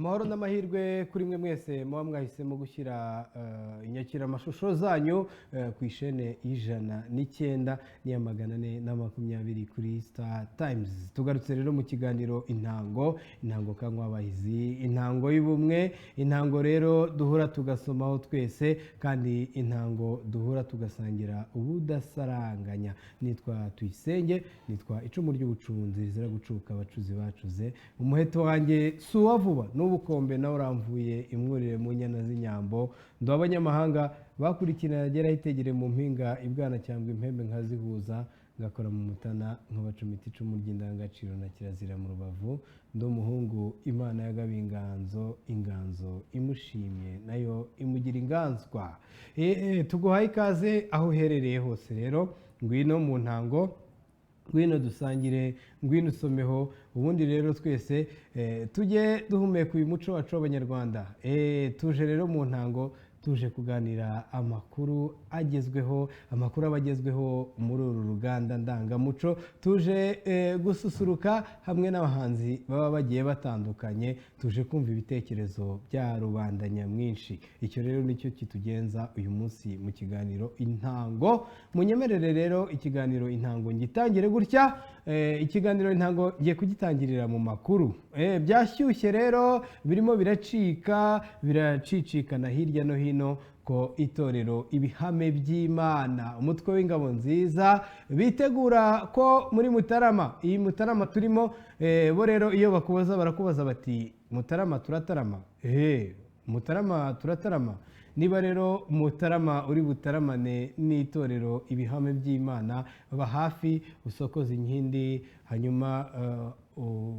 Amahoro n'amahirwe kuri mwe mwese muba mwahisemo gushyira inyakiramashusho zanyu ku ishene 109 n'iya 420 kuri Star Times. Tugarutse rero mu kiganiro Intango, intango kanywa-bahizi, intango y'ubumwe, intango rero duhura tugasomaho twese, kandi intango duhura tugasangira ubudasaranganya. Nitwa Tuyisenge, nitwa icumu ry'ubucunzi rizira gucuka abacuzi bacuze. Umuheto wanjye si uwa vuba n'ubukombe, nawe uramvuye imwurire mu nyana z'inyambo. Ndi abanyamahanga bakurikirana agera hitegere mu mpinga ibwana cyangwa impembe nkazihuza, ngakora mu mutana nkabacumita icumu ry'indangagaciro na kirazira mu rubavu. Ndi umuhungu Imana yagaba inganzo, inganzo imushimye nayo imugira inganzwa. Tuguhaye ikaze aho uherereye hose rero, ngwino mu ntango, ngwino dusangire, ngwino usomeho, ubundi rero twese tujye duhumeka uyu muco wacu w'Abanyarwanda. Tuje rero mu ntango, tuje kuganira amakuru agezweho, amakuru aba agezweho muri uru ruganda ndangamuco. Tuje gususuruka hamwe n'abahanzi baba bagiye batandukanye, tuje kumva ibitekerezo bya rubanda nyamwinshi. Icyo rero nicyo kitugenza uyu munsi mu kiganiro Intango. Munyemerere rero ikiganiro Intango ngitangire gutya. Ikiganiro Intango ngiye kugitangirira mu makuru. Byashyushye rero, birimo biracika, biracicikana hirya no hino ko itorero Ibihame by'Imana, umutwe w'ingabo nziza, bitegura ko muri Mutarama, iyi Mutarama turimo, bo rero iyo bakubaza barakubaza bati Mutarama turatarama? Mutarama turatarama. Niba rero Mutarama uri butaramane n'itorero Ibihame by'Imana, ba hafi usokoze inkindi, hanyuma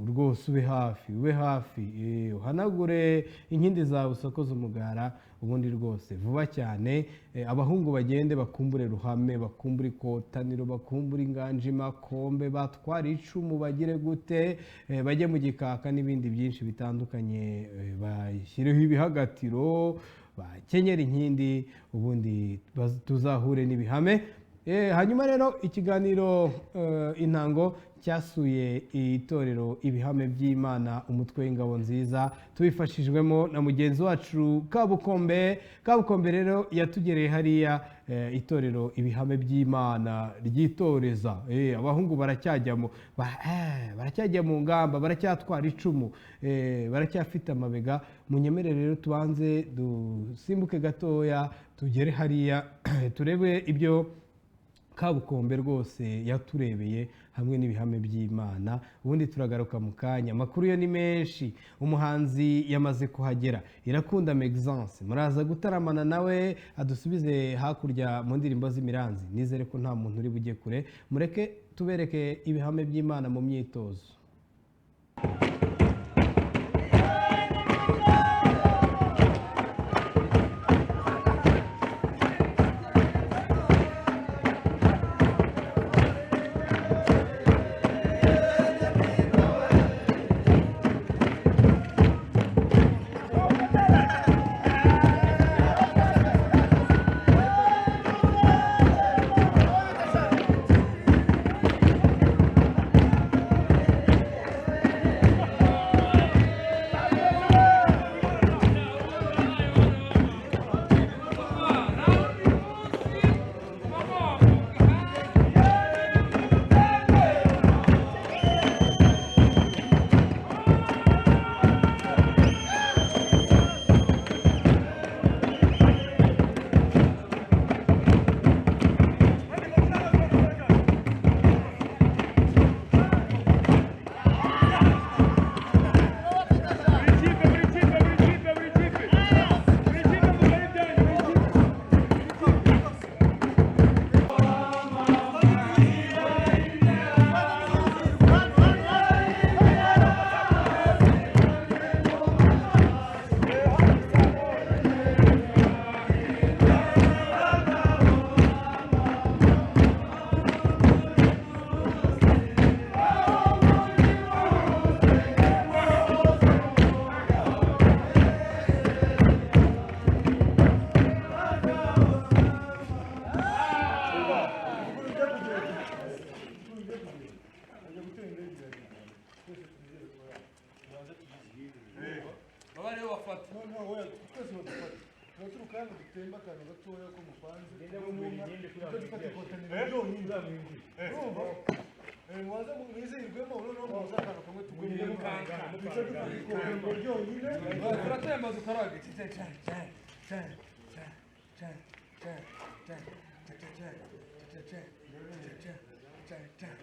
rwose ube hafi, ube hafi, uhanagure inkindi zawe, usokoze umugara, ubundi rwose vuba cyane abahungu bagende bakumbure Ruhame, bakumbure ikotaniro, bakumbure Inganji Makombe, batware icumu, bagire gute, bajye mu gikaka n'ibindi byinshi bitandukanye, bashyireho ibihagatiro, bakenyera inkindi, ubundi tuzahure n'ibihame. Hanyuma rero ikiganiro Intango cyasuye itorero Ibihame by'Imana, umutwe w'ingabo nziza, tubifashijwemo na mugenzi wacu Kabukombe. Kabukombe rero yatugereye hariya itorero Ibihame by'Imana ryitoreza. Abahungu baracyajya mu ngamba, baracyatwara icumu, baracyafite amabega. Munyemerere rero tubanze dusimbuke gatoya tugere hariya turebe ibyo Kabukombe rwose yaturebeye hamwe n'Ibihame by'Imana, ubundi turagaruka mu kanya. Amakuru yo ni menshi, umuhanzi yamaze kuhagera, Irakunda Maxence, muraza gutaramana nawe adusubize hakurya mu ndirimbo z'imiranzi. Nizere ko nta muntu uri bujye kure, mureke tubereke Ibihame by'Imana mu myitozo. Dutemba akantu gatoya ko mupanze tujya dufata ikotaniro ryonyine, urumva? Mubanze mwizihirwemo, noneho muhuze akantu kamwe tugumyemo, duce dufata ikotaniro ryonyine. Turatemba dukaraga cyane cyane cyane cyane cyane cyane cyane cyane cyane cyane cyane cyane.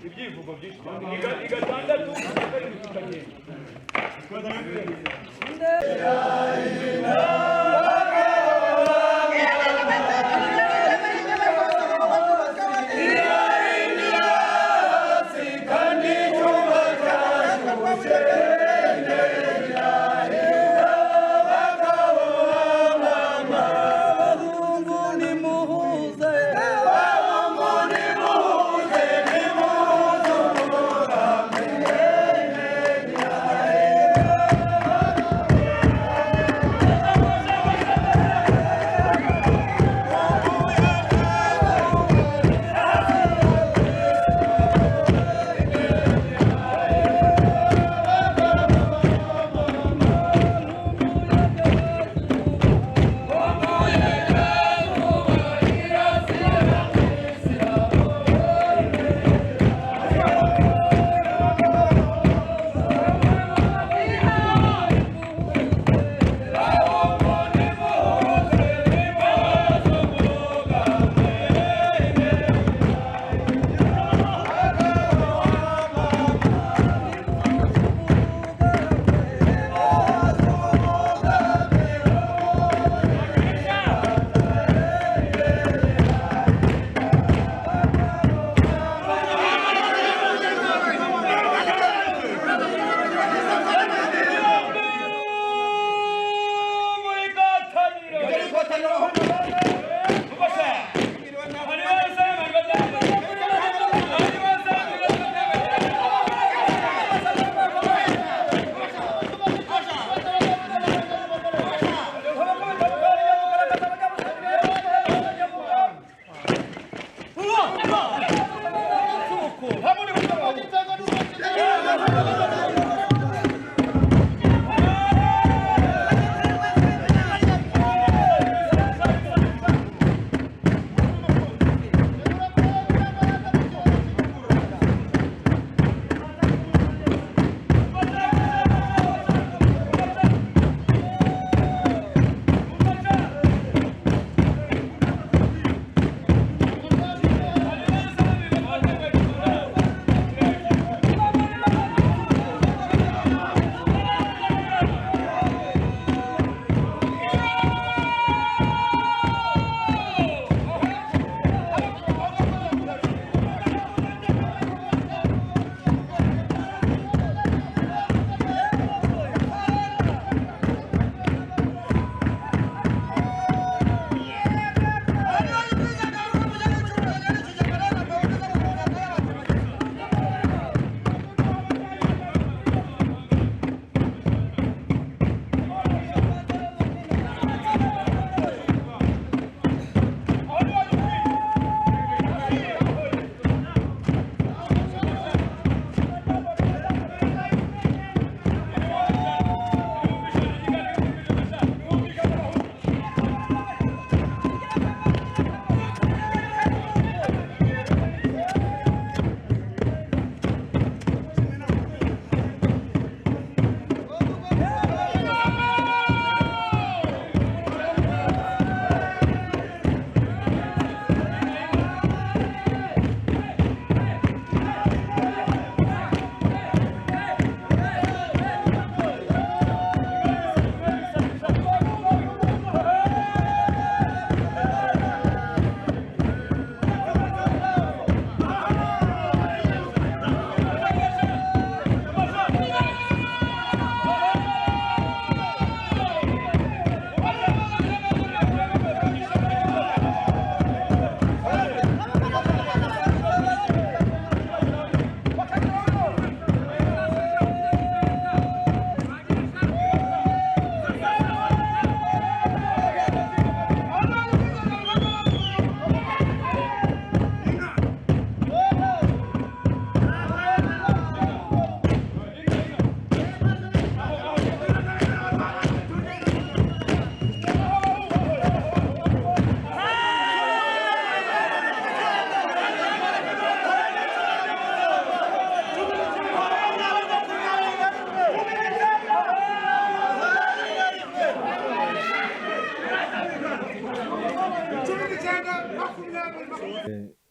Ibyivugo byinshi cyane, igatandatu karindwi tukagenda. Abahungu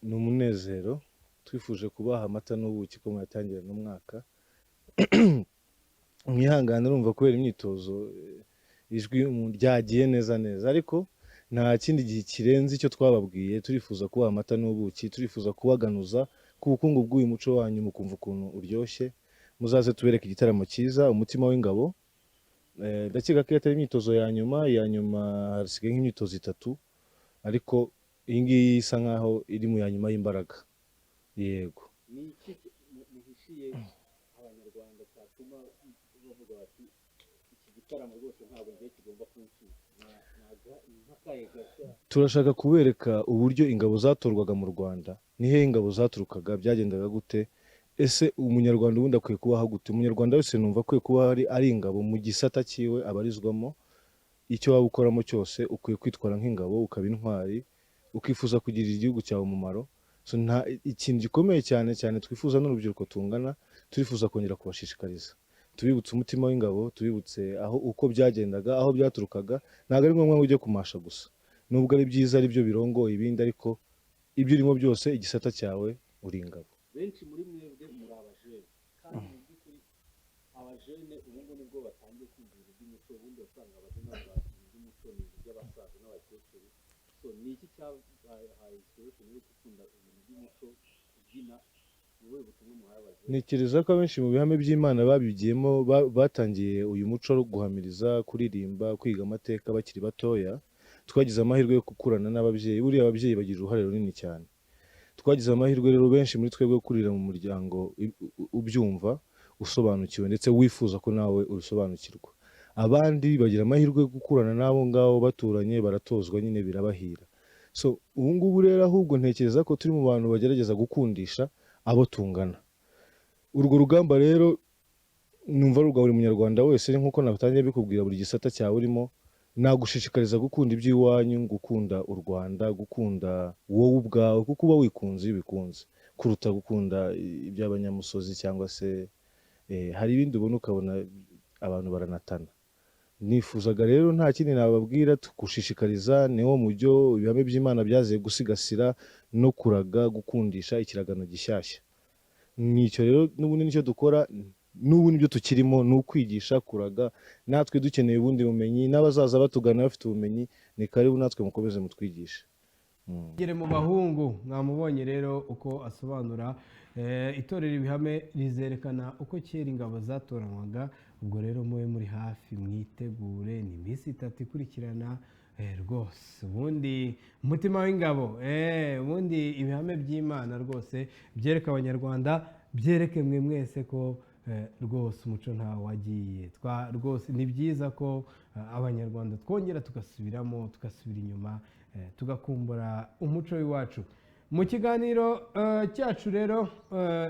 Ni umunezero, twifuje kubaha amata n'ubuki ko mwatangira n'umwaka. Mwihangane, urumva kubera imyitozo ijwi ryagiye neza neza, ariko nta kindi gihe kirenze icyo twababwiye. Turifuza kubaha amata n'ubuki, turifuza kubaganuza ku bukungu bw'uyu muco wanyu, mukumva ukuntu uryoshye. Muzaze tubereke igitaramo cyiza, umutima w'ingabo. Ndakeka ko iyo atari imyitozo ya nyuma, iya nyuma hasigaye nk'imyitozo itatu, ariko iyi ngiyi isa nkaho iri mu ya nyuma y'imbaraga. Yego. Ni iki muhishiye Abanyarwanda cyatuma bavuga bati iki gitaramo rwose ntabwo ngiye kigomba kuncika? Nk'akahe gashya? Turashaka kubereka uburyo ingabo zatorwaga mu Rwanda, ni hehe ingabo zaturukaga, byagendaga gute, ese umunyarwanda ubundi akwiye kubaho gute? Umunyarwanda wese numva akwiye kuba ari ingabo mu gisata cyiwe abarizwamo. Icyo waba ukoramo cyose ukwiye kwitwara nk'ingabo, ukaba intwari, ukifuza kugirira igihugu cyawe umumaro. So, nta ikintu gikomeye cyane cyane twifuza n'urubyiruko tungana, turifuza kongera kubashishikariza, tubibutse umutima w'ingabo, tubibutse aho uko byagendaga, aho byaturukaga. Ntabwo ari ngombwa ngo ujye kumasha gusa, nubwo ari byiza, ari byo birongoye ibindi, ariko ibyo urimo byose, igisata cyawe, uri ingabo. Benshi muri mwebwe muri abajene, kandi mu by'ukuri abajene ubu ngubu nibwo batangiye kumva ibintu by'umuco. Ubundi wasanga abajene bavuga bati ibintu by'umuco ni ibintu by'abasaza n'abakecuru. So ni iki cyabahaye inspiration yo gukunda ibintu by'umuco, kubyina? Ni ubuhe butumwa muhaye abajene? Ntekereza ko abenshi mu bihame by'Imana babigiyemo, batangiye uyu muco wo guhamiriza, kuririmba, kwiga amateka bakiri batoya. Twagize amahirwe yo gukurana n'ababyeyi. Buriya ababyeyi bagira uruhare runini cyane. Twagize amahirwe rero benshi muri twebwe kurira mu muryango ubyumva, usobanukiwe, ndetse wifuza ko nawe urusobanukirwa. Abandi bagira amahirwe yo gukurana n'abo ngabo baturanye, baratozwa nyine, birabahira. So ubu ngubu rero ahubwo ntekereza ko turi mu bantu bagerageza gukundisha abo tungana. Urwo rugamba rero numva ari urwa buri munyarwanda wese. Nk'uko natangiye bikubwira, buri gisata cyawe urimo, nagushishikariza gukunda iby'iwanyu, gukunda u Rwanda, gukunda wowe ubwawe, kuko uba wikunze iyo ubikunze kuruta gukunda iby'abanyamusozi cyangwa se hari ibindi ubona ukabona abantu baranatana. Nifuzaga rero, nta kindi nababwira, tugushishikariza niwo mujyo ibihame by'Imana byaziye gusigasira no kuraga, gukundisha ikiragano gishyashya. Nicyo rero n'ubundi nicyo dukora, n'ubu nibyo tukirimo, ni ukwigisha, kuraga. Natwe dukeneye ubundi bumenyi, n'abazaza batugana bafite ubumenyi ni karibu, natwe mukomeze mutwigishe. Gere mu bahungu, mwamubonye rero uko asobanura. Itorero Ibihame rizerekana uko kera ingabo zatoranywaga. Ubwo rero mube muri hafi, mwitegure, ni iminsi 3 ikurikirana. Rwose ubundi umutima w'ingabo, ubundi ibihame by'Imana rwose byereka Abanyarwanda, byereke mwe mwese ko rwose umuco ntawo wagiye. Rwose ni byiza ko Abanyarwanda twongera tugasubiramo, tugasubira inyuma, tugakumbura umuco w'iwacu. Mu kiganiro cyacu rero,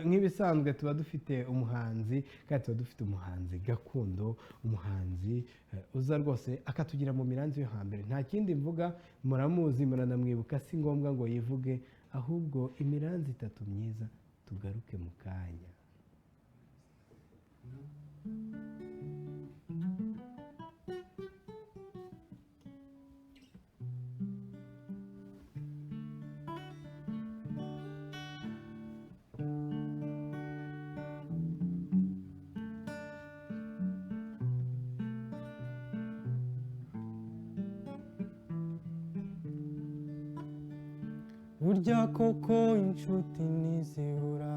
nk'ibisanzwe tuba dufite umuhanzi, kandi tuba dufite umuhanzi gakondo, umuhanzi uza rwose akatugira mu miranzi yo hambere. Nta kindi mvuga, muramuzi, muranamwibuka, si ngombwa ngo yivuge, ahubwo imiranzi 3 myiza. Tugaruke mu kanya. Burya koko inshuti ntizibura,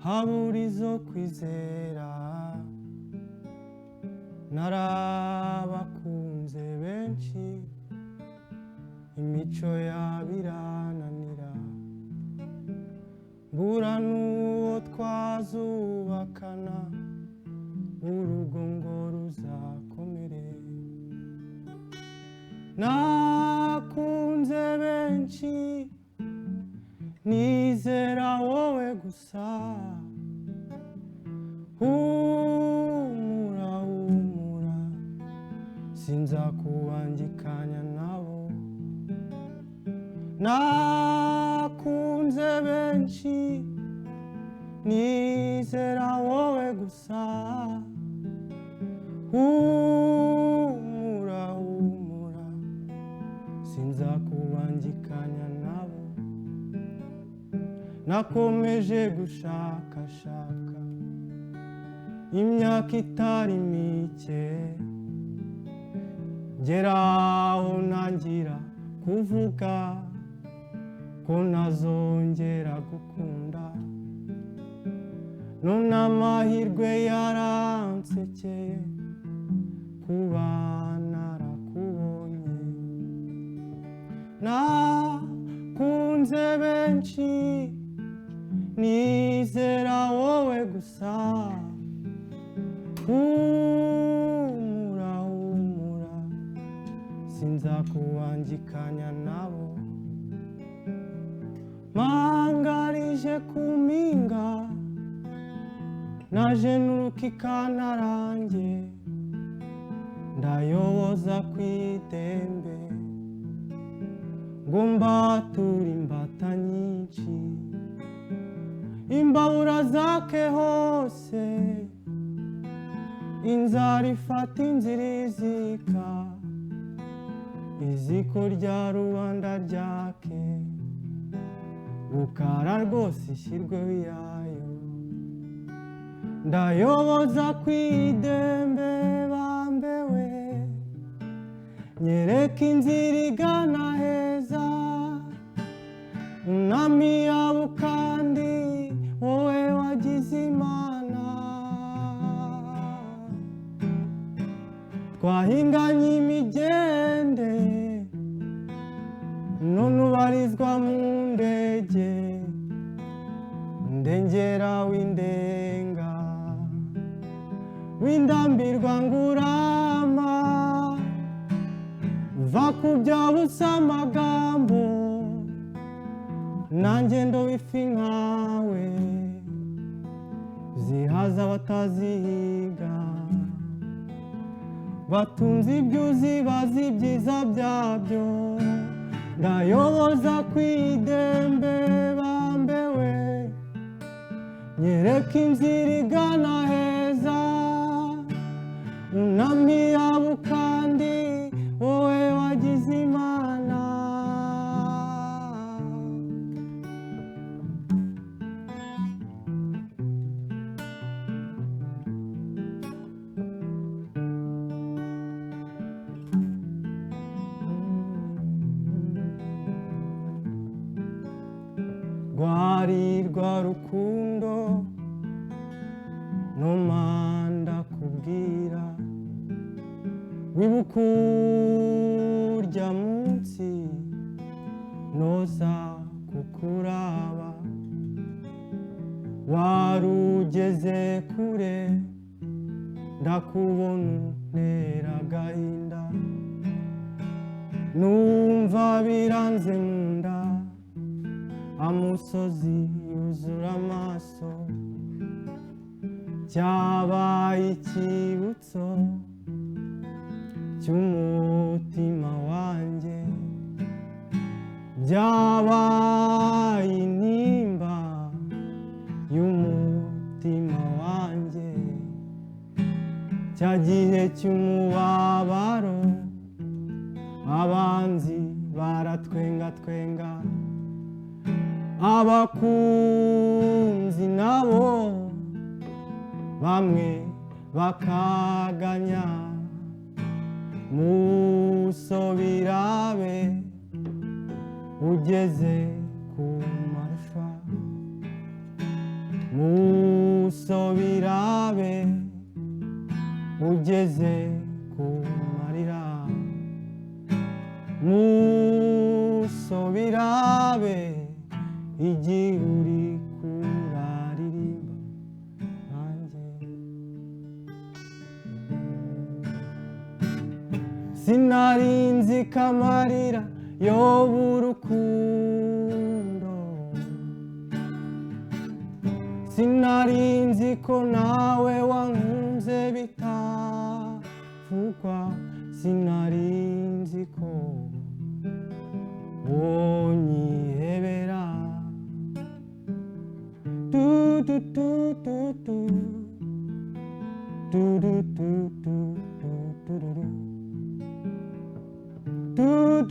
habura izo kwizera. Narabakunze benshi, imico yabo irananira, mbura n'uwo twazubakana urugo ngo ruzakomere. Nakunze benshi, nizera wowe gusa. Humura, humura, sinzakubangikanya nabo. Nakunze benshi, nizera wowe gusa. Humura, humura, Sinzakubangikanya nabo. Nakomeje gushakashaka imyaka itari mike, ngeraho ntangira kuvuga ko ntazongera gukunda. None amahirwe yaransekeye kuba narakubonye. Nakunze benshi nizera wowe gusa. Humura humura, sinzakubangikanya nabo. Mangarije ku mpinga, naje nuruka ikantarange, ndayoboza ku idembe ngo mbature imbata nyinshi. Imbabura zake hose, inzara ifata inzira izika, iziko rya rubanda ryake, rukara rwose ishyirweho iyayo. Ndayoboza ku idembe bambewe, nyereka inzira igana heza. Unami yabo kandi wowe wagize Imana. Twahinganye imigende, none ubarizwa mu ndege. Ndengera w'indenga, w'indambirwa ngurama, va ku byabusa amagambo, nanjye ndoba ifi nkawe, zihaza abatazihiga. Batunze ibyo uzi, bazi ibyiza byabyo. Ndayoboza ku idembe bambewe, nyereka inzira igana heza. Unami yabo kandi wowe wagize Imana. Rwari rwa rukundo nomanda kubwira, wibuka urya munsi noza kukuraba. Warugeze kure ndakubona untera agahinda, numva biranze mu nda, amusozi yuzura amaso. Cyabaye icyibutso cy'umutima wanjye, byabaye intimba y'umutima wanjye. Cya gihe cy'umubabaro abanzi baratwengatwenga, abakunzi nabo bamwe bakaganya. Musobirabe ugeze ku marusha, musobirabe ugeze ku marira, musobirabe igihe uri kuraririmba nanjye. Sinari nzi ko amarira yoba urukundo, sinari nzi ko nawe wankunze bitavugwa, sinari nzi ko wonyihebera. Du du du du du du du du du du du du du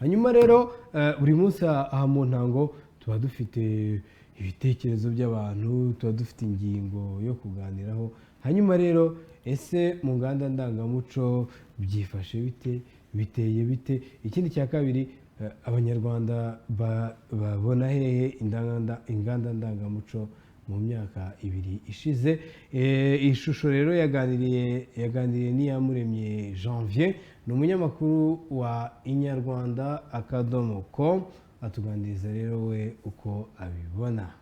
Hanyuma rero buri munsi aha mu ntango tuba dufite ibitekerezo by'abantu, tuba dufite ingingo yo kuganiraho. Hanyuma rero, ese mu nganda ndangamuco byifashe bite, biteye bite? Ikindi cya kabiri, Abanyarwanda babona hehe inganda ndangamuco mu myaka 2 ishize? Ishusho rero yaganiriye n'Iyamuremye Janvier, ni umunyamakuru wa inyarwanda.com, atuganiriza rero we uko abibona.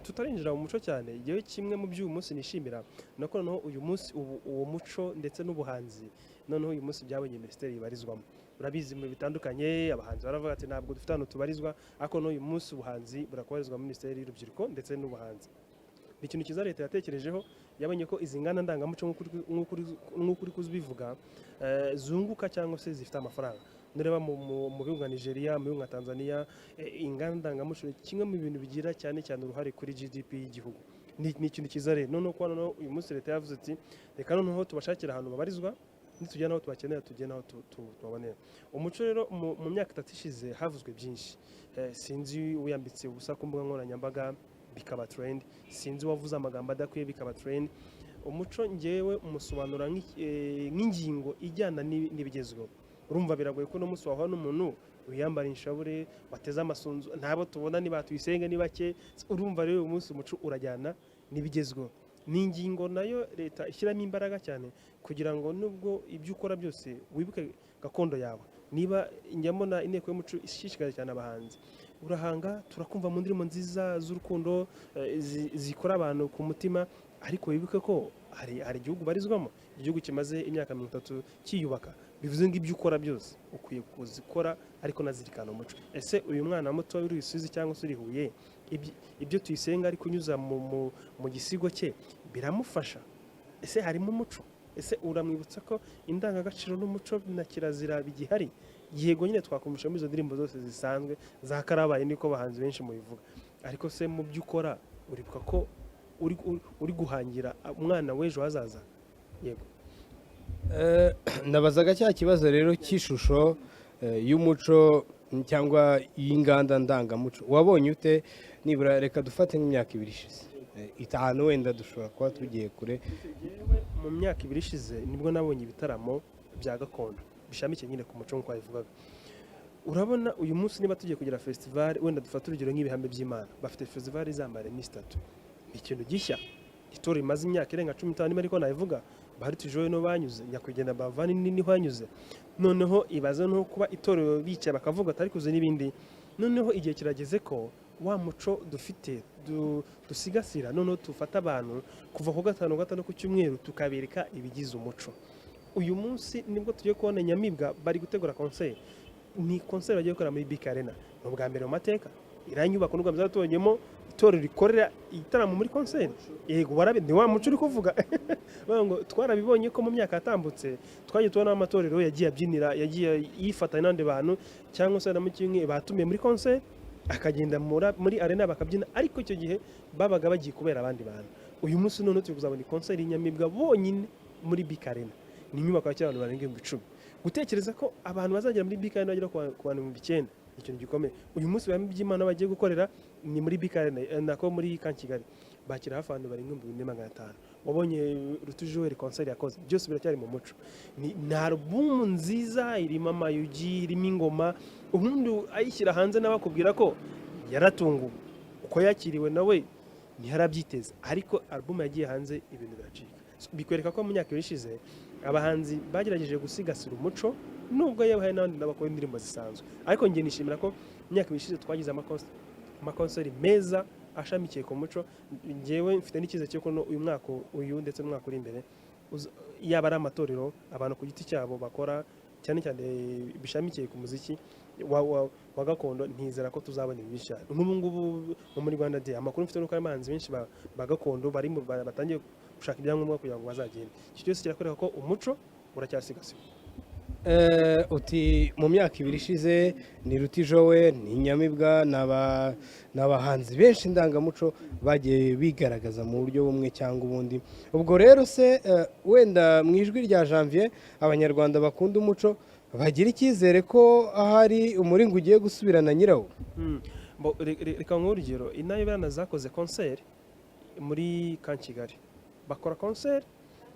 Tutarinjira mu muco cyane, yewe, kimwe mu by'uyu munsi nishimira ni uko noneho uyu munsi ubu uwo muco ndetse n'ubuhanzi noneho uyu munsi byabonye minisiteri ibarizwamo. Urabizi, mu bitandukanye abahanzi baravuga ati: "Ntabwo dufite ahantu tubarizwa." Ariko n'uyu munsi ubuhanzi burakubarizwa muri Minisiteri y'Urubyiruko ndetse n'Ubuhanzi. Ni ikintu cyiza leta yatekerejeho, yabonye ko izi nganda ndangamuco, nk'uko uri kuzibivuga, zunguka cyangwa se zifite amafaranga. Nureba mu bihugu nka Nigeria, mu bihugu nka Tanzania, inganda ndangamuco ni kimwe mu bintu bigira cyane cyane uruhare kuri GDP y'igihugu. Ni ikintu cyiza rero noneho kuba noneho uyu munsi leta yavuze ati: "Reka noneho tubashakire ahantu babarizwa, nitujya n'aho tubakenera, tujye n'aho tubabonera." Umuco rero, mu myaka 3 ishize havuzwe byinshi. Sinzi uwiyambitse ubusa ku mbuga nkoranyambaga bikaba trend, sinzi uwavuze amagambo adakwiye bikaba trend. Umuco ngewe umusobanura nk'ingingo ijyana n'ibigezweho. Urumva biragoye ko uno munsi wahura n'umuntu wiyambara inshabure, wateze amasunzu, ntabo tubona niba tuyisenge ni bake. Urumva rero uyu munsi umuco urajyana n'ibigezweho. Ni ingingo nayo leta ishyiramo imbaraga cyane kugira ngo nubwo ibyo ukora byose wibuke gakondo yawe. Niba njya mbona inteko y'umuco ishishikariza cyane abahanzi: urahanga, turakumva mu ndirimbo nziza z'urukundo, zikora abantu ku mutima, ariko wibuke ko hari igihugu ubarizwamo, igihugu kimaze imyaka 30 cyiyubaka. Bivuze ngo ibyo ukora byose ukwiye kuzikora ariko nazirikana umuco. Ese uyu mwana muto uri Rusizi cyangwa se uri Huye, ibyo Tuyisenga ari kunyuza mu gisigo cye biramufasha? Ese harimo umuco? Ese uramwibutsa ko indangagaciro n'umuco na kirazira bigihari? Yego nyine, twakumvisha muri izo ndirimbo zose zisanzwe za karabaye, niko abahanzi benshi mubivuga, ariko se mu byo ukora uribuka ko uri guhangira umwana w'ejo hazaza? Yego. Nabazaga cya kibazo rero cy'ishusho y'umuco cyangwa y'inganda ndangamuco wabonye ute? Nibura reka dufate nk'imyaka 2 ishize, 5 wenda, dushobora kuba tugiye kure. Mu myaka 2 ishize nibwo nabonye ibitaramo bya gakondo bishamikiye nyine ku muco nk'uko wabivugaga. Urabona uyu munsi niba tugiye kugira festival, wenda dufate urugero nk'Ibihame by'Imana, bafite festival izamara iminsi 3, ni ikintu gishya. Itorero rimaze imyaka irenga 15, niba ariko nabivuga, bari tujoye no banyuze nyakwigendera bavani niho yanyuze. Noneho ibaze no kuba itorero bicaye bakavuga atari kuze n'ibindi. Noneho igihe kirageze ko wa muco dufite dusigasira, noneho tufata abantu kuva ku gatanu, gatanu, ku cyumweru, tukabereka ibigize umuco. Uyu munsi nibwo tugiye kubona Nyamibwa bari gutegura concert. Ni concert bagiye gukora muri BK Arena, ni ubwa mbere mu mateka iriya nyubako n'ubwa mbere tubonyemo itorero rikorera igitaramo muri concert. Yego, warabi ni wa muco uri kuvuga. Bavuga ngo twarabibonye ko mu myaka yatambutse twagiye tubona amatorero yagiye abyinira, yagiye yifatanya n'abandi bantu, cyangwa se na mu kimwe batumiye muri concert akagenda muri arena bakabyina, ariko icyo gihe babaga bagiye kubera abandi bantu. Uyu munsi noneho turi kuzabona concert y'Inyamibwa bonyine muri BK Arena. Ni inyubako yakira abantu barenga 10,000. Gutekereza ko abantu bazagera muri BK Arena bagera ku bantu 9000 ni ikintu gikomeye. Uyu munsi Ibihame by'Imana bagiye gukorera ni muri BK Arena, nako muri Camp Kigali, bakira hafi abantu barenga 4,500. Wabonye Ruti Joel concert yakoze, byose biracyari mu muco. Ni album nziza irimo amayugi, irimo ingoma. Ubundi ayishyira hanze nawe akubwira ko yaratunguwe uko yakiriwe, nawe ntiyarabyiteze, ariko album yagiye hanze ibintu biracika. So, bikwereka ko mu myaka 2 ishize abahanzi bagerageje gusigasira umuco, nubwo yewe hari n'abandi n'abakora indirimbo zisanzwe. Ariko njye nishimira ko mu myaka 2 ishize twagize amakonseri meza ashamikiye ku muco. Njyewe mfite n'icyizere cy'uko uyu mwaka uyu ndetse n'umwaka uri imbere yaba ari amatorero, abantu ku giti cyabo bakora cyane cyane bishamikiye ku muziki wa gakondo, ntizera ko tuzabona ibintu byinshi cyane nk'ubu ngubu nko muri Rwanda Day. Amakuru mfite nuko hari abahanzi benshi ba gakondo bari batangiye gushaka ibyangombwa kugira ngo bazagende. Iki cyose kirakwereka ko umuco uracyasigasirwa. Uti mu myaka 2 ishize ni Ruti Joel, ni Inyamibwa, ni abahanzi benshi ndangamuco bagiye bigaragaza mu buryo bumwe cyangwa ubundi. Ubwo rero se, wenda mu ijwi rya Janvier, Abanyarwanda bakunda umuco. Bagira icyizere ko ahari umuringa ugiye gusubirana nyirawo. Reka nguhe urugero. Intayoberana zakoze concert muri Camp Kigali, bakora concert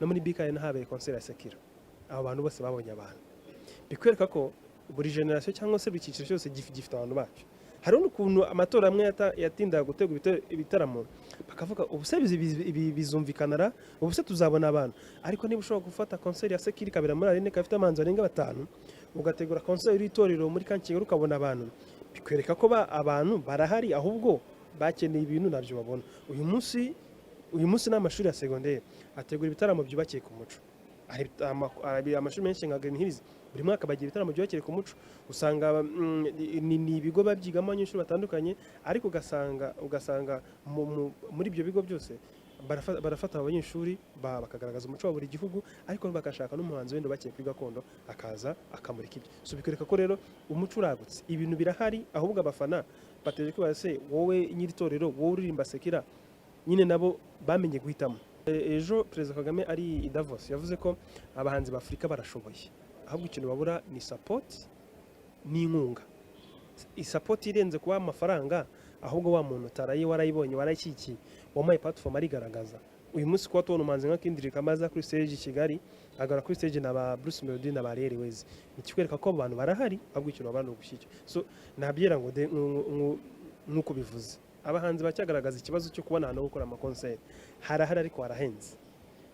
no muri BK Arena, habereye concert ya secular. Abo bantu bose babonye abantu. Bikwereka ko buri generation cyangwa se buri cyiciro cyose gifite abantu bacyo. Hari n'ukuntu amatora amwe yatindaga gutegura ibitaramo, bakavuga: "Ubu se ibi bizumvikana ra? Ubu se tuzabona abantu?" Ariko niba ushobora gufata concert ya secular ikabera muri arena, ikaba ifite abahanzi barenga batanu, ugategura concert y'itorero muri Camp Kigali ukabona abantu, bikwereka ko abantu barahari, ahubwo bakeneye ibintu nabyo babona. Uyu munsi n'amashuri ya segonderi ategura ibitaramo byubakiye ku muco. Hari amashuri menshi nka Green Hills, buri mwaka bagira ibitaramo byubakiye ku muco. Usanga ni ibigo babyigamo abanyeshuri batandukanye, ariko ugasanga muri ibyo bigo byose barafata abo banyeshuri, bakagaragaza umuco wa buri gihugu, ariko bagashaka n'umuhanzi wenda bakiye kuri gakondo akaza akamurika ibyo. So bikwereka ko rero umuco uragutse, ibintu birahari, ahubwo abafana bategereje kwibaza: se wowe nyiri itorero, wowe uririmba secular? Nyine nabo bamenye guhitamo. Ejo Perezida Kagame ari i Davos yavuze ko abahanzi ba Afurika barashoboye, ahubwo ikintu babura ni support n'inkunga. Isupport irenze kuba amafaranga, ahubwo wa muntu utaraye warayibonye, warayishyigikiye, wamuhaye platform arigaragaza. Uyu munsi kuba tubona umuhanzi nka Kendrick amaza kuri stage i Kigali, agara kuri stage na ba Bruce Melody na ba Ariel Wayz, ni ikikwereka ko abo bantu barahari, ahubwo ikintu babura ni ugushyigikira. So nabyera ngo nk'uko bivuze, abahanzi bacyagaragaza ikibazo cyo kubona ahantu ho gukora amaconcert. Harahari ariko harahenze.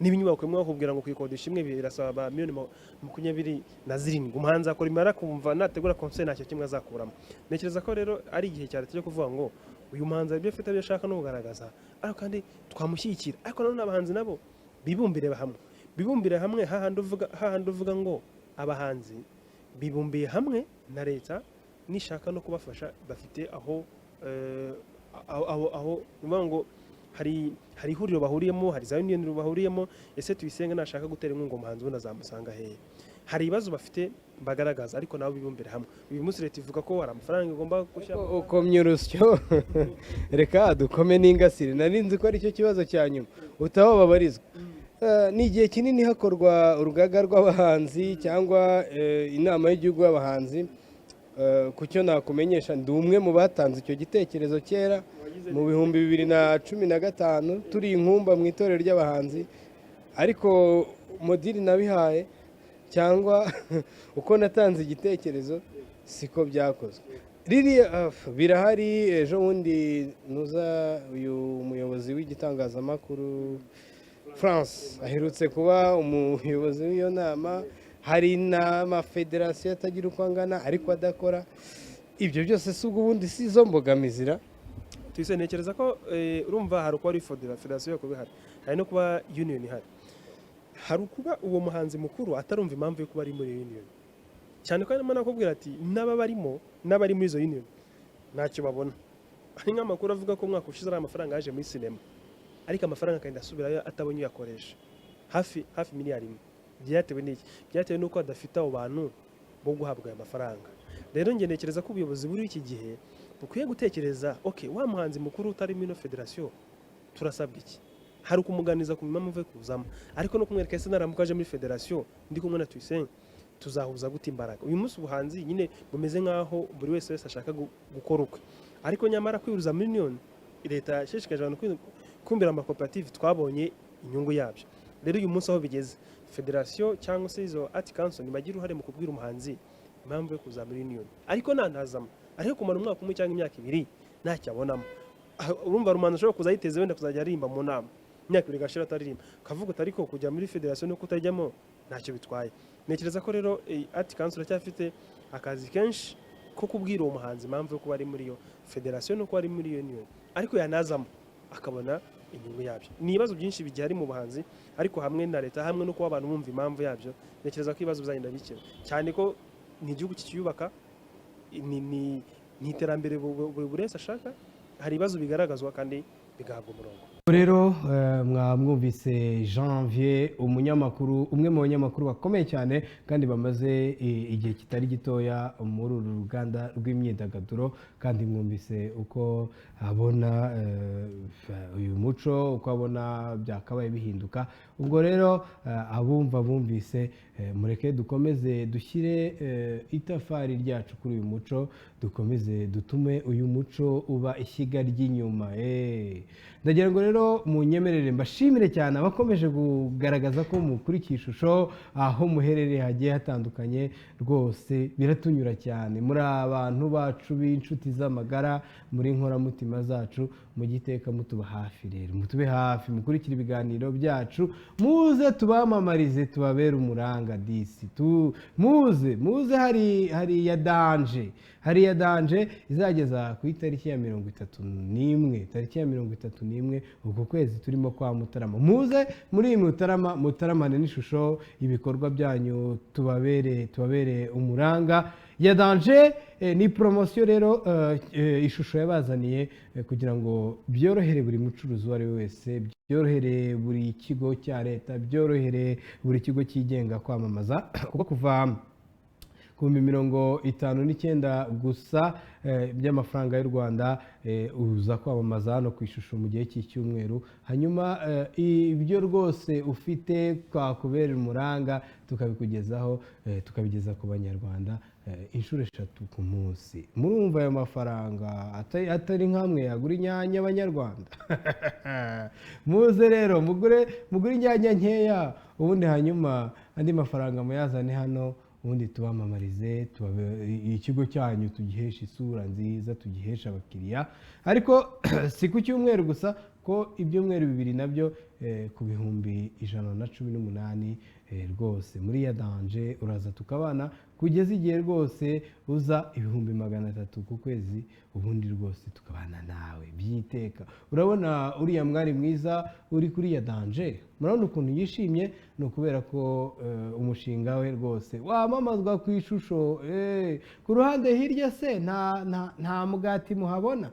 Niba inyubako imwe bakubwira ngo kuyikodesha imwe birasaba ba miliyoni 27, umuhanzi akora imibare akumva nategura concert ntacyo kimwe azakuramo. Ntekereza ko rero ari igihe cya leta cyo kuvuga ngo uyu muhanzi hari ibyo afite, ibyo ashaka no kugaragaza, ariko kandi twamushyigikira. Ariko nanone abahanzi nabo bibumbire hamwe, hahandi uvuga ngo abahanzi bibumbiye hamwe na leta nishaka no kubafasha, bafite aho ni ukuvuga ngo hari ihuriro bahuriyemo, hari za union bahuriyemo. Ese Tuyisenge nashaka gutera inkunga umuhanzi ubundi azamusanga hehe? Hari ibibazo bafite bagaragaza, ariko nabo bibumbire hamwe. Uyu munsi leta ivuga ko hari amafaranga igomba gushyira. Ukomye urusyo, reka dukome n'ingasire. Nari nzi ko aricyo kibazo cya nyuma utaho babarizwa. Ni igihe kinini hakorwa urugaga rw'abahanzi cyangwa inama y'igihugu y'abahanzi. Ku cyo nakumenyesha, ndi umwe mu batanze icyo gitekerezo kera mu 2015, turi inkumba mu itorero ry'abahanzi, ariko modiri nabihaye cyangwa uko natanze igitekerezo siko byakozwe. Ririya birahari. Ejo bundi nuza uyu muyobozi w'igitangazamakuru France aherutse kuba umuyobozi w'iyo nama. Hari n'amafederasiyo atagira uko angana ariko adakora. Ibyo byose si ubwo ubundi si izo mbogamizira? Tuyise ntekereza ko urumva hari uko ari federasiyo yo kuba ihari, hari no kuba union ihari, hari ukuba uwo muhanzi mukuru atarumva impamvu yo kuba ari muri union, cyane ko harimo nakubwira ati n'aba barimo n'abari muri izo union ntacyo babona. Hari nk'amakuru avuga ko umwaka ushize ari amafaranga yaje muri sinema, ariko amafaranga akagenda asubirayo atabonye uyakoresha, hafi miliyari 1. Byatewe n'iki? Byatewe n'uko adafite abo bantu bo guhabwa ayo mafaranga. Rero njye ntekereza ko ubuyobozi buri iki gihe bukwiye gutekereza: ok, wa muhanzi mukuru utari muri ino federasiyo turasabwa iki? Hari ukumuganiza ku mpamvu yo kuzamo, ariko no kumwereka: ese naramuka aje muri federasiyo ndi kumwe na Tuyisenge, tuzahuza gute imbaraga? Uyu munsi ubuhanzi nyine bumeze nk'aho buri wese ashaka gukora ukwe, ariko nyamara kwihuza muri union, leta yashishikarije abantu kumbira amakoperative, twabonye inyungu yabyo. Rero uyu munsi aho bigeze, federasiyo cyangwa se izo art council ntibagire uruhare mu kubwira umuhanzi impamvu yo kuza muri union, ariko nantazamo, ariko kumara umwaka umwe cyangwa imyaka 2 ntacyo abonamo. Urumva hari umuhanzi ushobora kuza yiteze wenda kuzajya aririmba mu nama, imyaka 2 igashira ataririmba, ukavuga uti ariko kujya muri federasiyo no kutajyamo ntacyo bitwaye. Ntekereza ko rero art council iracyafite akazi kenshi ko kubwira uwo muhanzi impamvu yo kuba ari muri iyo federasiyo no kuba ari muri iyo union, ariko yanazamo akabona inyungu yabyo. Ni ibibazo byinshi bigihari mu buhanzi, ariko hamwe na leta, hamwe no kuba abantu bumva impamvu yabyo, ntekereza ko ibibazo bizagenda bikira, cyane ko ni igihugu kikiyubaka, ni iterambere buri wese ashaka. Hari ibibazo bigaragazwa kandi bigahabwa umurongo. Rero mwamwumvise Janvier, umunyamakuru, umwe mu banyamakuru bakomeye cyane kandi bamaze igihe kitari gitoya muri uru ruganda rw'imyidagaduro, kandi mwumvise uko abona uyu muco, uko abona byakabaye bihinduka. Ubwo rero abumva bumvise, mureke dukomeze dushyire itafari ryacu kuri uyu muco, dukomeze dutume uyu muco uba ishyiga ry'inyuma. Ndagira ngo rero munyemerere mbashimire cyane abakomeje kugaragaza ko mukurikiye ishusho aho muherereye hagiye hatandukanye, rwose biratunyura cyane. Muri abantu bacu b'inshuti z'amagara, muri inkoramutima zacu, mugiteka mutuba hafi. Rero mutube hafi, mukurikire ibiganiro byacu, muze tubamamarize, tubabere umuranga disi tu, muze muze. Hari ya danje, hari ya danje izageza ku itariki ya 31, tariki ya 31 uku kwezi turimo kwa Mutarama. Muze muri iyi Mutarama, mutaramane n'ishusho, ibikorwa byanyu tubabere umuranga. Ya danje ni poromosiyo rero ishusho yabazaniye kugira ngo byorohere buri mucuruzi uwo ari we wese, byorohere buri kigo cya leta, byorohere buri kigo cyigenga kwamamaza, kuko kuva ku 59,000 gusa by'amafaranga y'u Rwanda uza kwamamaza hano ku ishusho mu gihe cy'icyumweru. Hanyuma ibyo rwose ufite twakubera umuranga tukabikugezaho, tukabigeza ku banyarwanda inshuro 3 ku munsi. Murumva ayo mafaranga atari nk'amwe yagura inyanya abanyarwanda. Muze rero mugure inyanya nkeya, ubundi hanyuma andi mafaranga muyazane hano, ubundi tubamamarize, ikigo cyanyu tugiheshe isura nziza, tugiheshe abakiriya. Ariko si ku cyumweru gusa, ko ibyumweru 2 nabyo ku 118,000 rwose muri ya danje uraza tukabana kugeza igihe rwose uza 300,000 ku kwezi, ubundi rwose tukabana nawe byiteka. Urabona uriya mwari mwiza uri kuri ya danje, murabona ukuntu yishimye, ni ukubera ko umushinga we rwose wamamazwa ku ishusho. Ku ruhande hirya se nta mugati muhabona?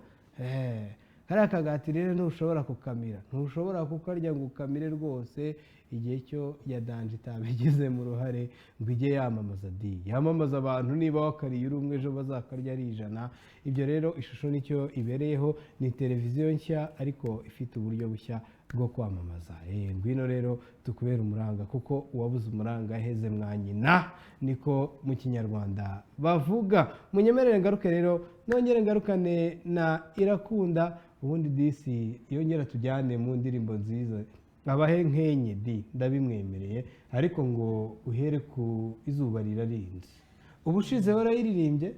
Kariya kagati rero ntushobora kukamira, ntushobora kukarya ngo ukamire rwose igihe cyo ya danje itabigizemo uruhare ngo ijye yamamaza di yamamaza abantu. Niba wakariye uri umwe, ejo bazakarya ari 100. Ibyo rero ishusho nicyo ibereyeho, ni televiziyo nshya ariko ifite uburyo bushya bwo kwamamaza. Ngwino rero tukubere umuranga, kuko uwabuze umuranga aheze mwa nyina, niko mu kinyarwanda bavuga. Munyemerere ngaruke rero, nongere ngarukane na Irakunda, ubundi disi yongera tujyane mu ndirimbo nziza. Abahe nkenye di ndabimwemereye, ariko ngo uhere ku izuba rirarinze. Ubushize warayiririmbye?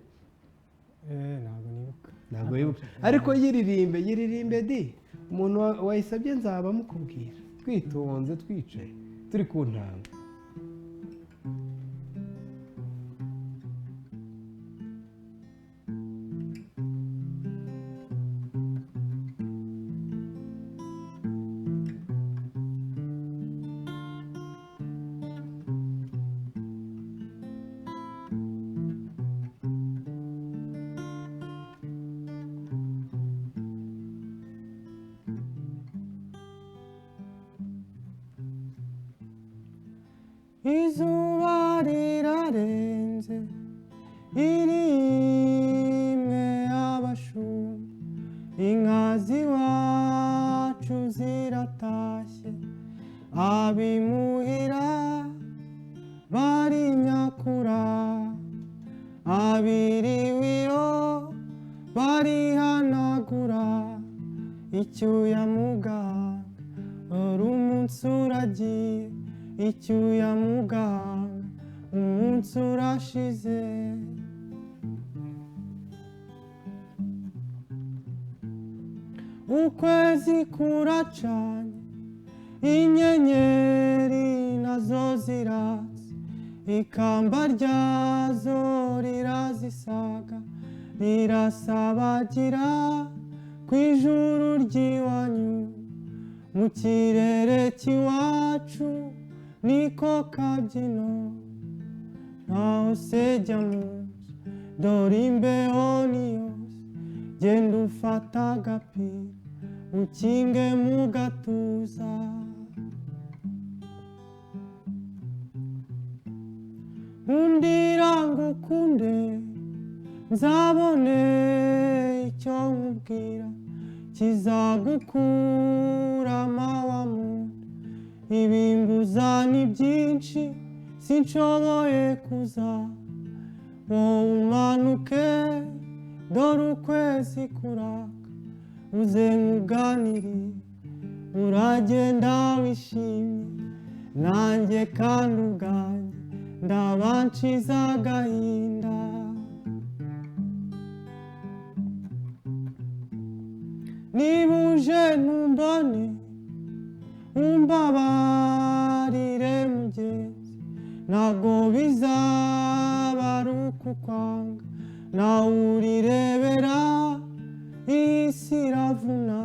Ntabwo nibuka. Ntabwo wibuka, ariko yiririmbe, yiririmbe di. Umuntu wayisabye nzaba mukubwira, twitonze, twicaye turi ku ntanga. Izuba rirarenze irimwe abashumba, inka z'iwacu ziratashye, abimuhira barinyakura, abiriwiyo barihanagura, icyuya muganga uri umunsi uragiye, icyuya muganga umunsi urashize. Ukwezi kuracanye, inyenyeri nazo ziratse, ikamba ryazo rirazisaga, rirasabagira ku ijuru ry'iwanyu, mu kirere cy'iwacu niko kabyino. Ntaho sejya mu nzu, dore imbeho ni yose, genda ufata agapira Ukinge mu gatuza. Nkundira ngukunde nzabone icyo nkubwira kizagukura amahwa mu nda. Ibimbuza ni byinshi sinshoboye kuza, wowe umanuke dore ukwezi kuraka, uze nkuganire uragenda wishimye, nanjye kandi ubwanjye ndaba nshize agahinda. Niba uje ntumbone umbabarire mugenzi, ntabwo bizaba ari ukukwanga, nawe urirebera iyi si iravuna,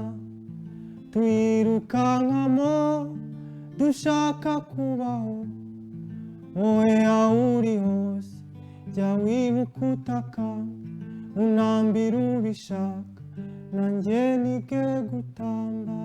tuyirukankamo dushaka kubaho, wowe aho uri hose jya wibuka utaka, unambira ubishaka nanjye nige gutamba.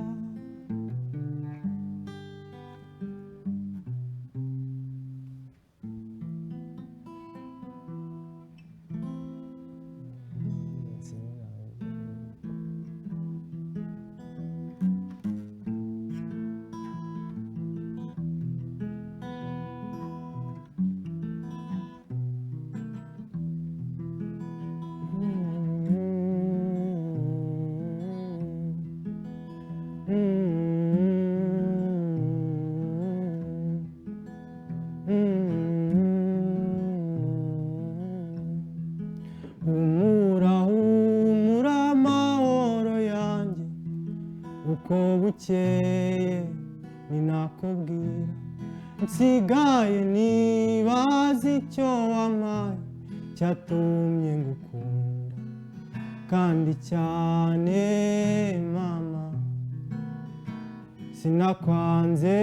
Humura humura amahoro yanjye, uko bukeye ni nakubwira, nsigaye nibaza icyo wampaye cyatumye ngukunda kandi cyane mama, sinakwanze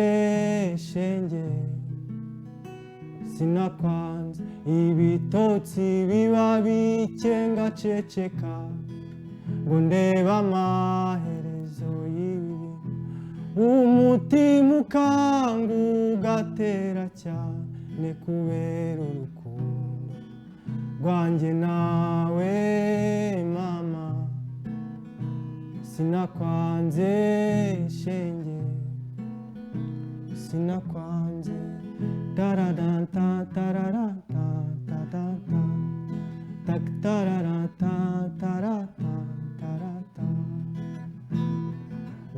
shenge, sinakwanze ibitotsi biba bike ngaceceka ngo ndebe amaherezo y'ibi, umutima ukanga ugatera cyane kubera urukundo rwanjye nawe mama, sinakwanze shenge, sinakwanze. Tararanta tararanta tarata tak tararanta tarata tarata.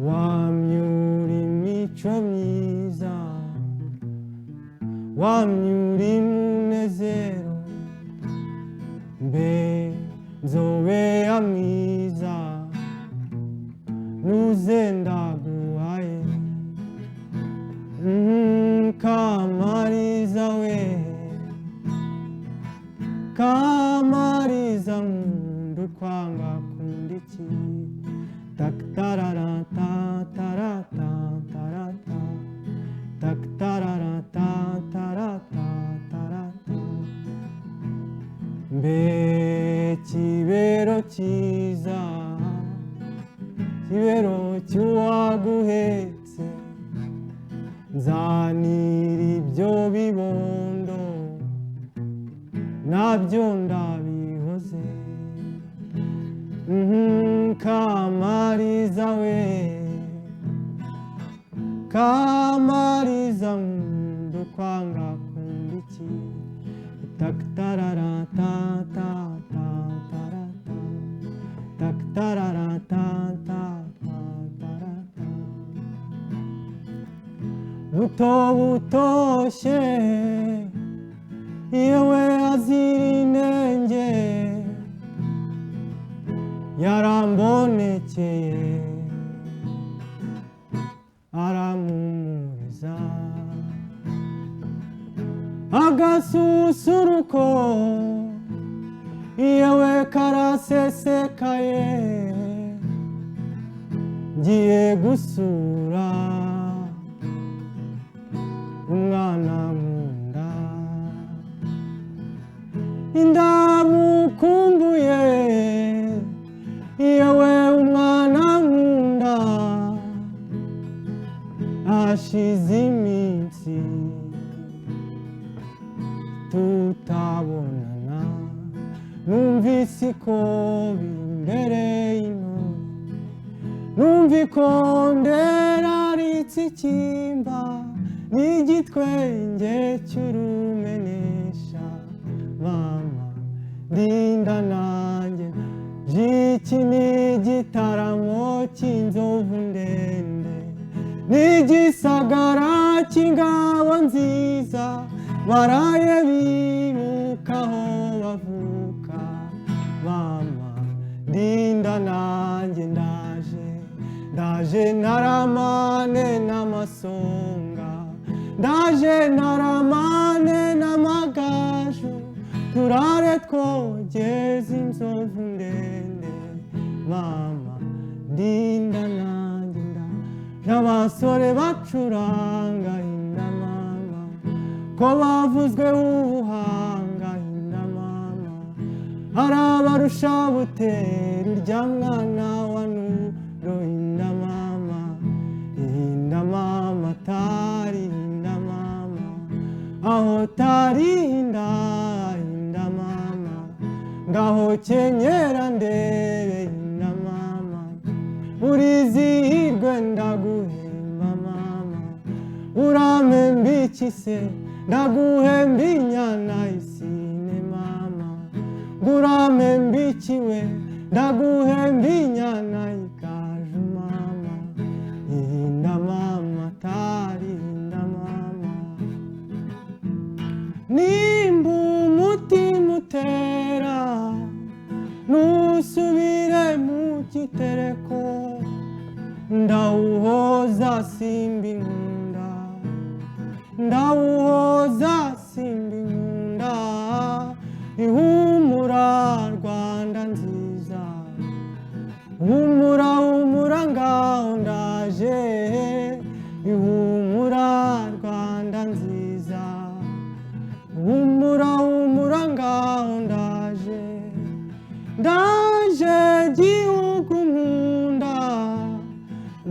Wamyura imico myiza, wamyura umunezero, mbe nzobeya mwiza nuze ndaguhaye. Kamariza we, Kamariza nkunda ukwanga kunda iki, tak tararata tarata tarata tak tararata tarata tarata. Mbe kibero cyiza, kibero cy'uwaguhetse, nzanira ibyo bibondo nabyo ndabihoze. Kamariza we, Kamariza nkunda ukwanga kunda iki, tak tararata tarata tarata tak tararata tarata tarata. Buto butoshye yewe azira inenge, yarambonekeye arampumuriza, agasusuruko yewe karasesekaye, ngiye gusura umwana nkunda, ndamukumbuye yewe umwana nkunda. Numvise ikobi imbere y'intore, numva ikondera ritsikimba n'igitwenge cy'urumenesha. Mama ndinda nanjye, iki ni igitaramo cy'inzovu ndende, n'igisagara cy'ingabo nziza, baraye bibukaho bavuka. Mama ndinda nanjye ndaje, ndaje ntaramane n'amasonga, ndaje ntaramane n'amagaju, turare twogeze inzovu ndende. Mama ndinda nanjye ndaje, abasore bacuranga inda mama, ko bavuzwe ubuhanga inda mama, arabarusha butera urya mwana wa Nuro inda mama, inda mama tari inda mama, aho tari inda inda mama, ngaho kenyera ndebe inda mama, urizihirwe ndaguhemba mama, urampemba iki se ndaguhemba inyana isine mama, ngurampemba iki we ndaguhemba inyana ikaju mama, ihinda mama tari inda mama. Nimba umutima utera ntusubire mu gitereko, ndawuhoza simba inkunda, ndawuhoza simba inkunda, ihumura Rwanda nziza, humura humura ngaho ndaje, ihumura Rwanda nziza, humura humura ngaho ndaje, ndaje gihugu nkunda,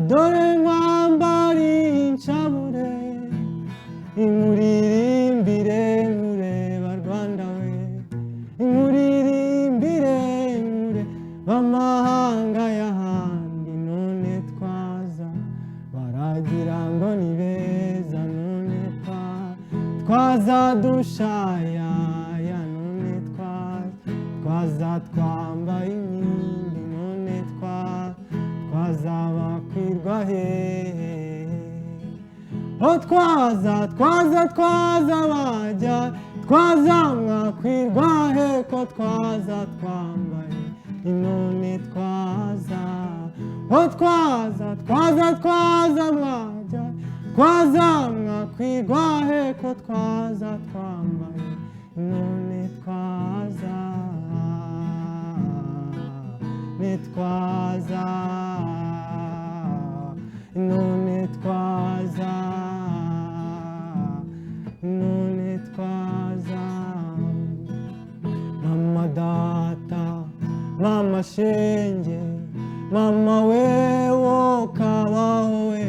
dore nkwambariye inshabure, inkuririmbire nkureba Rwanda we, inkuririmbire nkureba amahanga y'ahandi, none twaza baragira ngo ni beza, none twaza dushayaya, none twaza twambaye inkindi, none twaza bakwirwa hehe, o twaza twaza twaza bajya, twaza mwakwirwa he ko twaza twambaye inone twaza, o twaza twaza twaza mwajya, twaza mwakwirwa he ko twaza twambaye inone twaza, nitwaza none twaza, none twaza. Mama data, mama shenge, mama wewo kabaho we,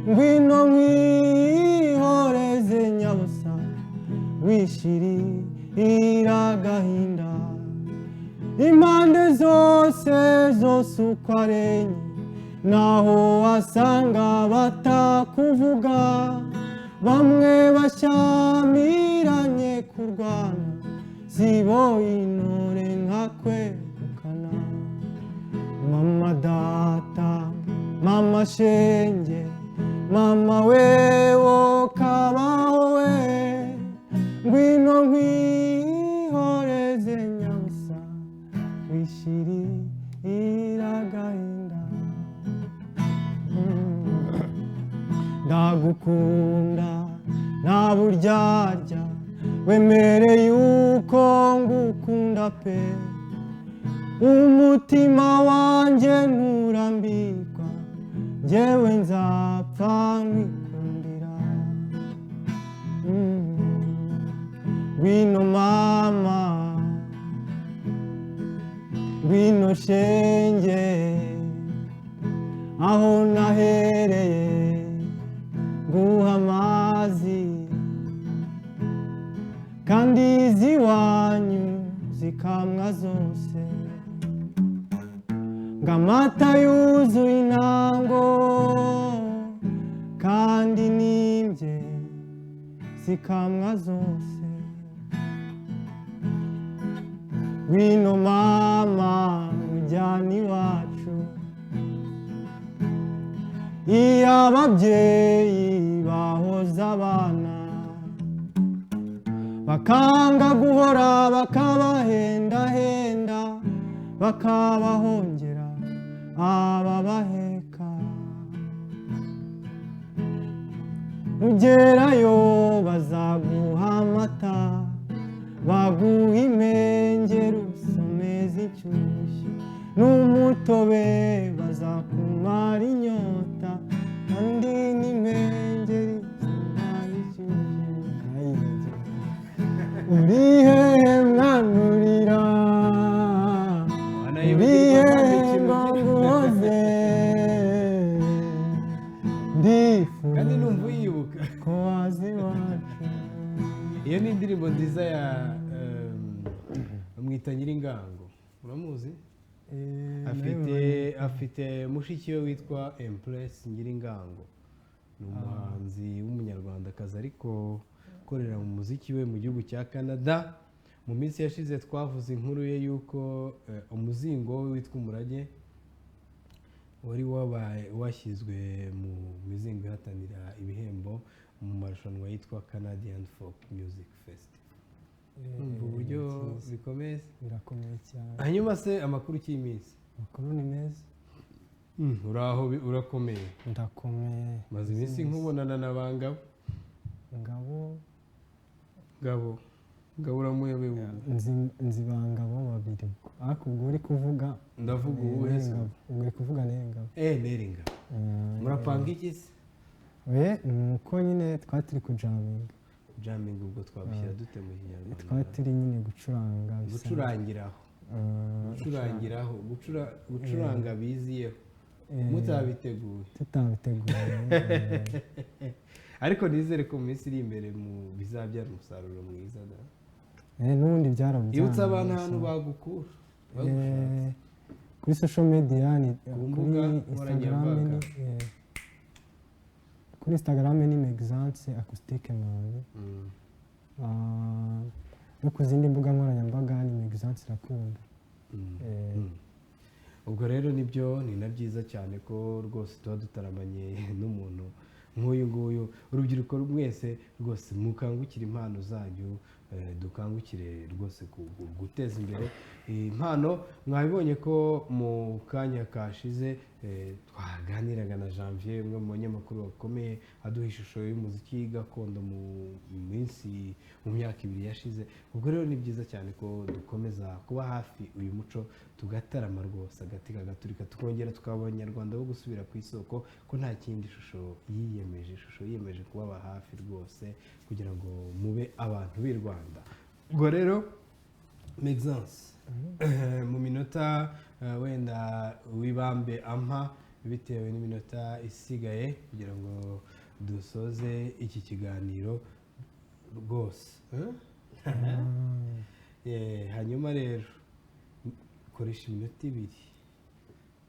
ngwino nkwihoreze nyabusa, wishirira agahinda, impande zose zose uko ari enye, naho wasanga batakuvuga, bamwe bashyamiranye kurwana, sibo intore nka kwegukana. Mama data, mama shenge, mama wewo kabaho we, ngwino nkwihoreze nyabusa, wishirira agahinda. Ndagukunda nta buryarya, wemereye yuko ngukunda pe, umutima wanjye nturambirwa, njyewe nzapfa nkwikundira. Ngwino mama, ngwino shenge, aho nahereye nguha amazi, kandi iziwanyu zikamwa zose, ngo amata yuzuye intango kandi n'imbye zikamwa zose. Ngwino mama ujyana iwacu, iyo ababyeyi bahoza abana bakanga guhora bakabahendahenda bakabahongera ababaheka. Nugerayo bazaguha amata, baguha impengeri usomeze inshyushyu n'umutobe, bazakumara inyota kandi n'impengeri zimara inshyushyu. Uri hehe mwana urira, uri hehe ngo nguhoze, ndifuza Kandi numva uyibuka ko waza iwacu. Iyo ni indirimbo nziza ya bamwita Nyiringango, uramuzi? Afite mushiki we witwa Empress Nyiringango, ni umuhanzi w'umunyarwandakazi ariko ukorera mu muziki we mu gihugu cya Canada. Mu minsi yashize twavuze inkuru ye y'uko umuzingo we witwa Umurage wari wabaye washyizwe mu mizingo ihatanira ibihembo mu marushanwa yitwa Canadian Folk Music Festival. Urumva uburyo bikomeye se? Birakomeye cyane. Hanyuma se amakuru cy'iminsi? Amakuru ni meza. Uraho urakomeye? Ndakomeye. Maze iminsi nkubonana na ba Ngabo. Ngabo. Ngabo. Ngabo uramuyobewe ubu. Nzi ba Ngabo babiri. Ariko ubwo uri kuvuga. Ndavuga uwuhe se? Ngabo. Ubwo uri kuvuga Neri Ngabo. Neri Ngabo. Murapanga iki se? We ni uko nyine twari turi kujaminga. Jamming ubwo twabishyira dute mu Kinyarwanda? Twari turi nyine gucuranga bisa. Gucurangiraho. Gucurangiraho, gucuranga biziyeho. Mutabiteguye. Tutabiteguye. Ariko nizere ko mu minsi iri imbere mu bizabyara umusaruro mwiza da. N'ubundi byarabyaye. Ibutsa abantu ahantu bagukura. Bagushatse. Kuri social media ni Ku mbuga kuri Instagram nkoranyambaga. ni, kuri Instagram ni Mexance Acoustique Manzi. No ku zindi mbuga nkoranyambaga ni Mexance Irakunda. Ubwo rero nibyo ni na byiza cyane ko rwose tuba dutaramanye n'umuntu nk'uyu nguyu. Urubyiruko mwese rwose mukangukire impano zanyu, dukangukire rwose guteza imbere impano. Mwabibonye ko mu kanya kashize twaganiraga na Janvier, umwe mu banyamakuru bakomeye, aduha ishusho y'umuziki gakondo mu minsi mu myaka ibiri yashize. Ubwo rero ni byiza cyane ko dukomeza kuba hafi uyu muco, tugatarama rwose agati kagaturika, tukongera tukaba abanyarwanda bo gusubira ku isoko, ko nta kindi shusho yiyemeje, ishusho yiyemeje kubaba hafi rwose kugira ngo mube abantu b'i Rwanda. Ubwo rero Mexance, mu minota wenda wibambe ampa bitewe n'iminota isigaye kugira ngo dusoze iki kiganiro rwose. Hanyuma rero koresha iminota ibiri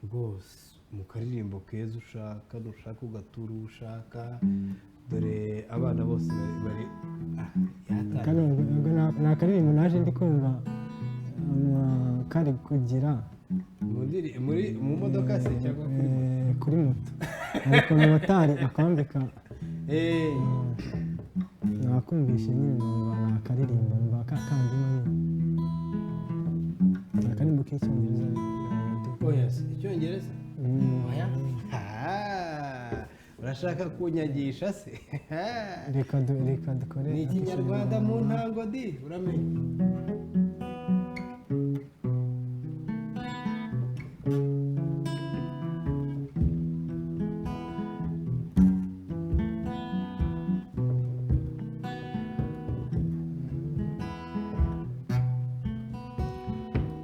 rwose mu karirimbo keza ushaka, nushaka ugatura uwo ushaka. Dore abana bose bari yatangiye. Ni akaririmbo naje ndi kumva kari kugira Mu modoka se cyangwa kuri moto? Kuri moto. Ariko motari akambika. Nakumvishe nyine numva ni akaririmbo, numva kakandimo nyine. Ni akaririmbo k'icyongereza. Oya se, icyongereza? Oya. Urashaka kunyagisha se? Reka dukore. Ni ikinyarwanda mu ntango di, uramenye.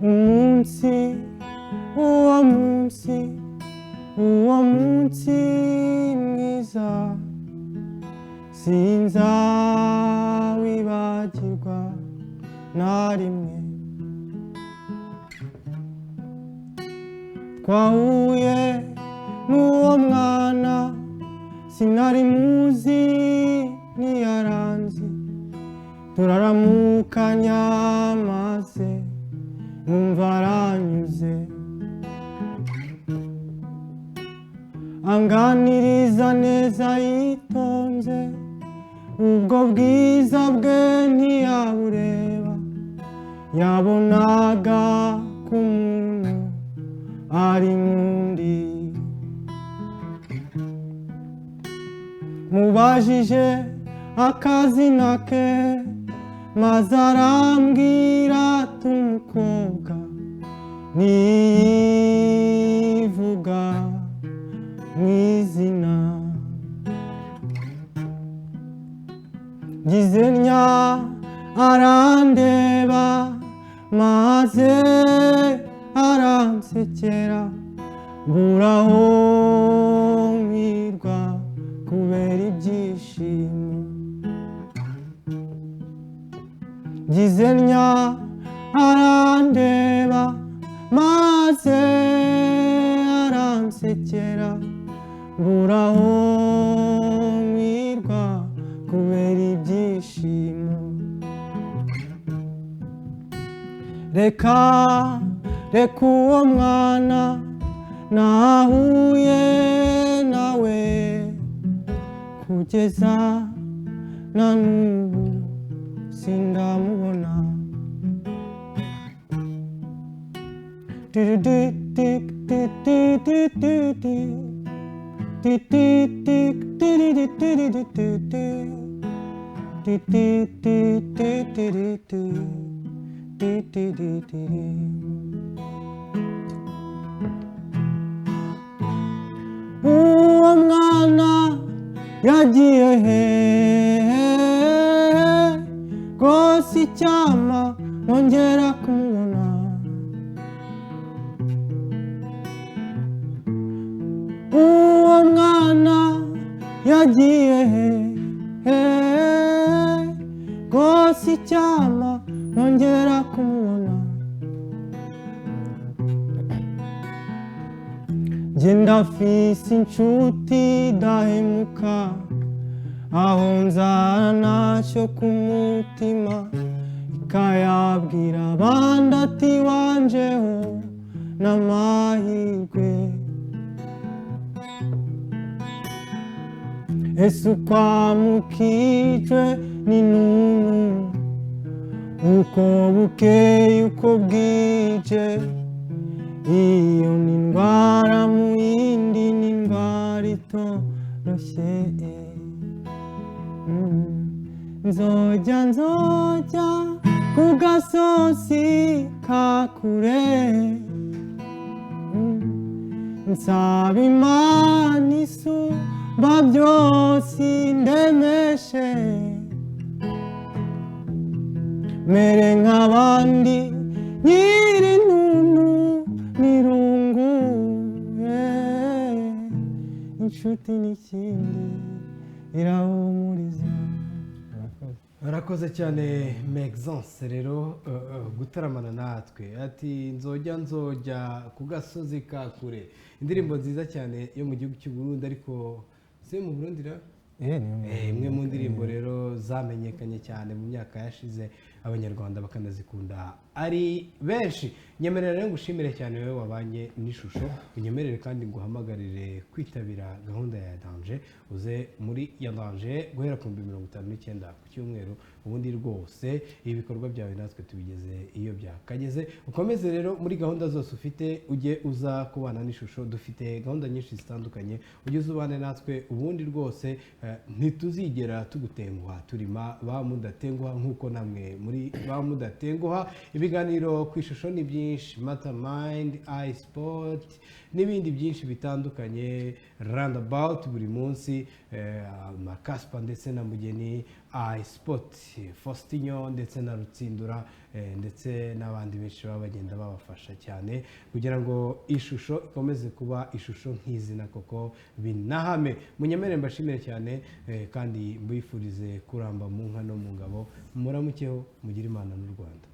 Umunsi, uwo munsi, uwo munsi mwiza, sinzawibagirwa na rimwe. Twahuye n'uwo mwana, sinari muzi ntiyaranzi, turaramukanya maze numva aranyuze, anganiriza neza yitonze, ubwo bwiza bwe ntiyabureba, yabonaga ko umuntu ari nk'undi. Mubajije akazina ke, maze arambwira ati umukobwa ntiyivuga mu izina. Ngize ntya arandeba, maze aransekera, mburaho nkwirwa kubera ibyishimo. Ngize ntya arandeba, maze aransekera, mburaho nkwirwa kubera ibyishimo. Reka reka uwo mwana nahuye nawe, kugeza na n'ubu sindamubona. Uwo mwana yagiye hehe, rwose icyampa nkongera kumubona. Uwo mwana yagiye hehe, rwose icyampa nkongera kumubona. Njye ndafise inshuti idahemuka, aho nzara ntacyo ku mutima, ikayabwira abandi ati wanjeho n'amahirwe. Ese ukwamukijwe n'intuntu, uko bukeye uko bwije, iyo ni indwara mu yindi ni indwara itoroshye. Nzojya nzojya ku gasozi ka kure, nsaba Imana isumba byose indemeshe, mere nk'abandi nkiri intuntu n'irungu, inshuti n'ikindi irahumuriza. Barakoze cyane Maxence rero gutaramana natwe, ati nzojya nzojya ku gasozi ka kure, indirimbo nziza cyane yo mu gihugu cy'u Burundi, ariko si mu Burundi ra? Imwe mu ndirimbo rero zamenyekanye cyane mu myaka yashize, abanyarwanda bakanazikunda ari benshi. Nyemerera rero ngushimire cyane wowe wabanye n'ishusho, unyemerere kandi nguhamagarire kwitabira gahunda ya Danger, uze muri ya Danger guhera ku 59 ku cyumweru, ubundi rwose ibikorwa byawe natwe tubigeze iyo byakageze. Ukomeze rero muri gahunda zose ufite, ujye uza kubana n'ishusho, dufite gahunda nyinshi zitandukanye, ujye ubane natwe, ubundi rwose ntituzigera tugutenguha, turima ba mudatenguha nk'uko namwe muri ba mudatenguha. Ibiganiro ku ishusho ni byinshi, Mastermind, iSport n'ibindi byinshi bitandukanye, roundabout buri munsi, Makaspa ndetse na Mugeni, iSport, Faustinho ndetse na Rutsindura, ndetse n'abandi benshi baba bagenda babafasha cyane kugira ngo ishusho ikomeze kuba ishusho nk'izina koko binahame. Munyemere mbashimire cyane, kandi mbifurize kuramba mu nka no mu ngabo, muramukeho, mugire Imana n'u Rwanda.